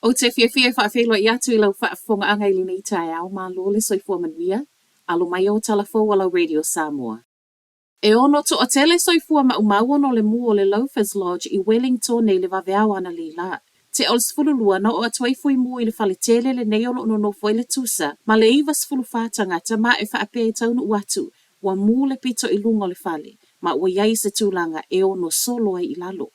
Ou te fiafia e faafeiloai atu i lau faafofogaaga i lenei taeao, malo le soifua manuia, alo mai o tala fou a lau Radio Samoa. E ono toatele soifua maumau ona o le mū o le Loafers Lodge i Wellingtone i le vaveao analeila. Tea o le 12 na oo atu ai fui mū i le fale tele lenei o lo o nonofo ai le tusa ma le 94 tagata ma e faapea e taunuu atu ua mū le pito i luga o le fale ma ua i ai se tulaga e ono solo ai i lalo.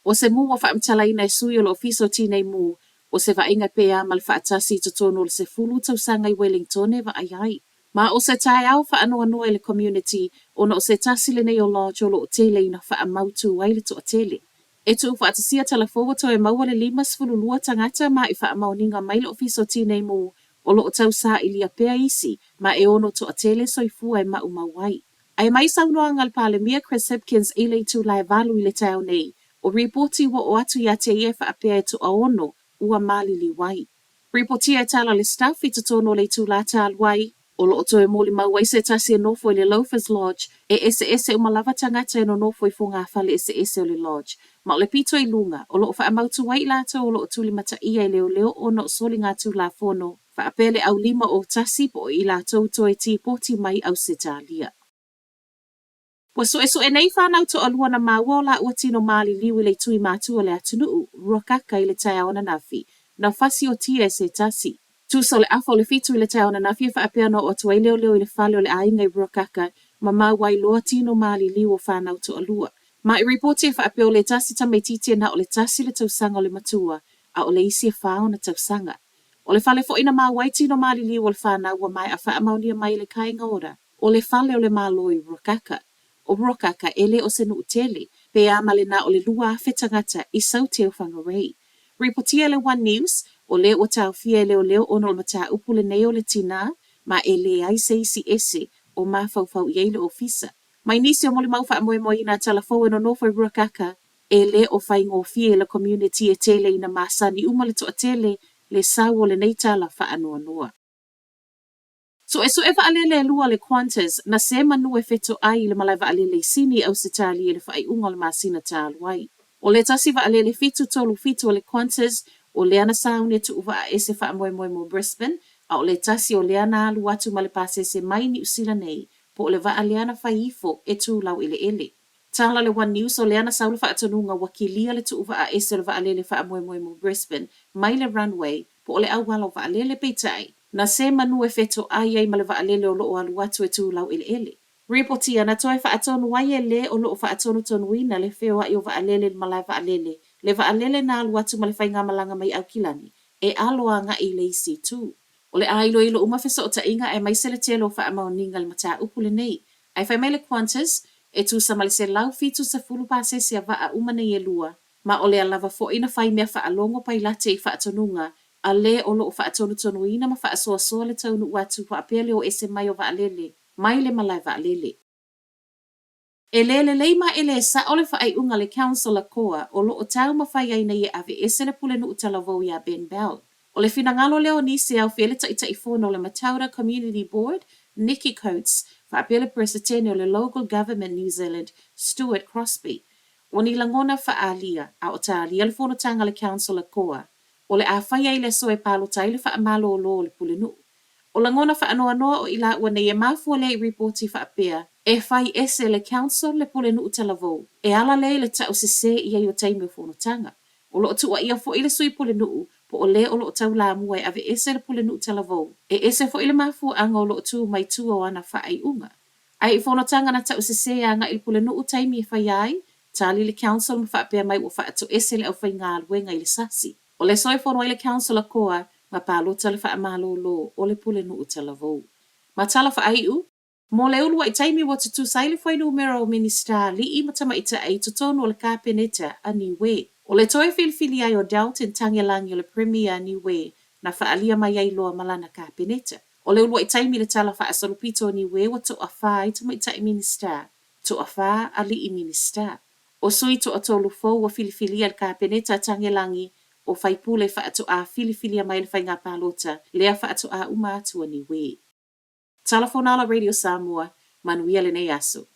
O se mū ua faamatalaina e sui o le Ofisa o Tinei Mū, o se vaaiga e pē ma le faatasi i totonu o le 10 tausaga i Wellingtone e vaai ai. Ma o se taeao faanoanoa i le community ona o se tasi lenei o lodge o lo o tele ina faamautū ai le toatele. E tuufaatasia tala fou ua toe maua le 52 tagata ma i faamaoniga mai le Ofisa o Tinei Mū o lo o tausailia pea isi ma e ono toatele soifua e maumau ai. Ae mai saunoaga a le Palemia Chris Hipkins i le itula e 8 i le taeao nei, o ripoti ua oo atu ia te ia e faapea e toaono ua maliliu ai. Ripotia e tala le Stuff i totonu o le itula talu ai, o lo o toe molimau ai se tasi e nofo i le Loafers Lodge, e eseese uma lava tagata e nonofo i fogafale eseese o le lodge, ma o le pito i luga, o lo o faamautu ai i latou o lo o tulimataia e leoleo ona o soligatulafono, faapea le aulima o tasi po o i latou toe tipoti mai Ausetalia. Ua suesue nei fanau toalua na maua o lāua tino maliliu i le tui matua o le atunuu, Ruakaka i le taeao ananafi, na fasiotia e se tasi. Tusa o le afa o le 7 i le taeao ananafi e faapea ona oo atu ai leoleo i le fale o le aiga i Ruakaka ma maua ai loa tino maliliu o fanau toalua. Ma i ripoti e faapea o le tasi tamaitiiti e na o le 1 le tausaga o le matua, a o le isi e 4 ona tausaga. O le fale foi na maua ai tino maliliu o le fanau ua maea faamaonia mai e le Kāinga Ora, o le fale o le Malo i Ruakaka. O Ruakaka e le o se nuu tele, pe a ma le na o le 2,000 tagata i Saute o Whangarei. Ripotia e le One News, o lea ua taofia e leoleo ona o le mataupu lenei o le tinā, ma e leai se isi ese o mafaufau i ai le ofisa. Mai nisi o molimau faamoemoeina a tala fou e nonofo i Ruakaka, e le o faigofie i le community e tele ina masani uma le toatele le sau o lenei tala faanoanoa. Suesue vaalele e lua le Qantas na se manu e fetoai i le malae vaalele i Sini i Ausetalia i le faaiuga o le masina talu ai. O le tasi vaalele 737 o le Qantas o lea na sauni e tuuvaa ese faamoemoe mo Brisbane, a o le tasi o lea na alu atu ma le pasese mai Niu Sila nei, po o le vaa lea na fai ifo e tu laueleele. Tala le One News o lea na sau le faatonuga ua kilia le tuuvaa ese o le vaalele faamoemoe mo Brisbane mai le runway po o le auala o vaalele peitai, na se manu e fetoai ai ma le vaalele o lo o alu atu e tu laueleele. Ripotia na toe faatonu ai e lē o lo o faatonutonuina le feoai o vaalele i le malae vaalele, le vaalele na alu atu ma le faigamalaga mai Aukilani e alo agai i le isi itu. O le a iloilo uma fesootaiga aemaise le tele o faamaoniga i le mataupu lenei. Ae fai mai le Qantas, e tusa ma le 170 pasese a vaa uma nei e lua, ma o lea lava foi na fai mea faalogo pailate i faatonuga a lē o lo o faatonutonuina ma faasoasoa le taunuu atu faapea le o ese mai o vaalele mai le malae vaalele. E le lelei ma e le sao le faaiuga a le Council a Koa o lo o taumafai ai nei e aveese le Pulenuu Talavou iā Ben Bell. O le finagalo lea o nisi e aofia ai le Taitaifono o le Mataura Community Board, Nicky Coates, faapea le Peresetene o le Local Government New Zealand, Stuart Crosby. O ni lagona faaalia, a o talia le fonotaga a le Council a Koa, o le a fai ai le aso e palota ai le faamalōlō o le Pulenuu. O lagona faanoanoa o i lāua nei e mafua lea i ripoti faapea e fai ese le Council le Pulenuu Talavou e ala lea i le tau sesē i ai o taimi o fonotaga. O lo o tuuaia foi le Sui Pulenuu po o lē o lo o taulamua e aveese le Pulenuu Talavou, e ese foi le mafuaaga o lo o tu mai tua o ana faaiuga. Ae i fonotaga na tau sesē agai i le Pulenuu taimi e faia ai, tali le Council ma faapea mai ua faatoese le aufaigaluega i le sasi. O le aso e fono ai le Council a Koa ma palota le faamalōlō o le Pulenuu Talavou. Ma tala faaiu, Mo le uluai taimi ua tutusa ai le fuainumera o Minisita ali'i ma tamaitai i totonu o le Kapeneta a Niue. O le toe filifili ai o Dalton Tagelagi o le Premier a Niue na faaalia mai ai loa ma lana Kapeneta. O le uluai taimi i le tala faasolopito o Niue ua toafā ai tamaitai Minisita, toafā ali'i Minisita. O sui toatolu fou ua filifilia i le Kapeneta a Tagelagi o faipule faatoā filifilia mai le faiga palota lea faatoā uma atu a Niue. Tala Fonoala Radio Samoa, manuia lenei aso.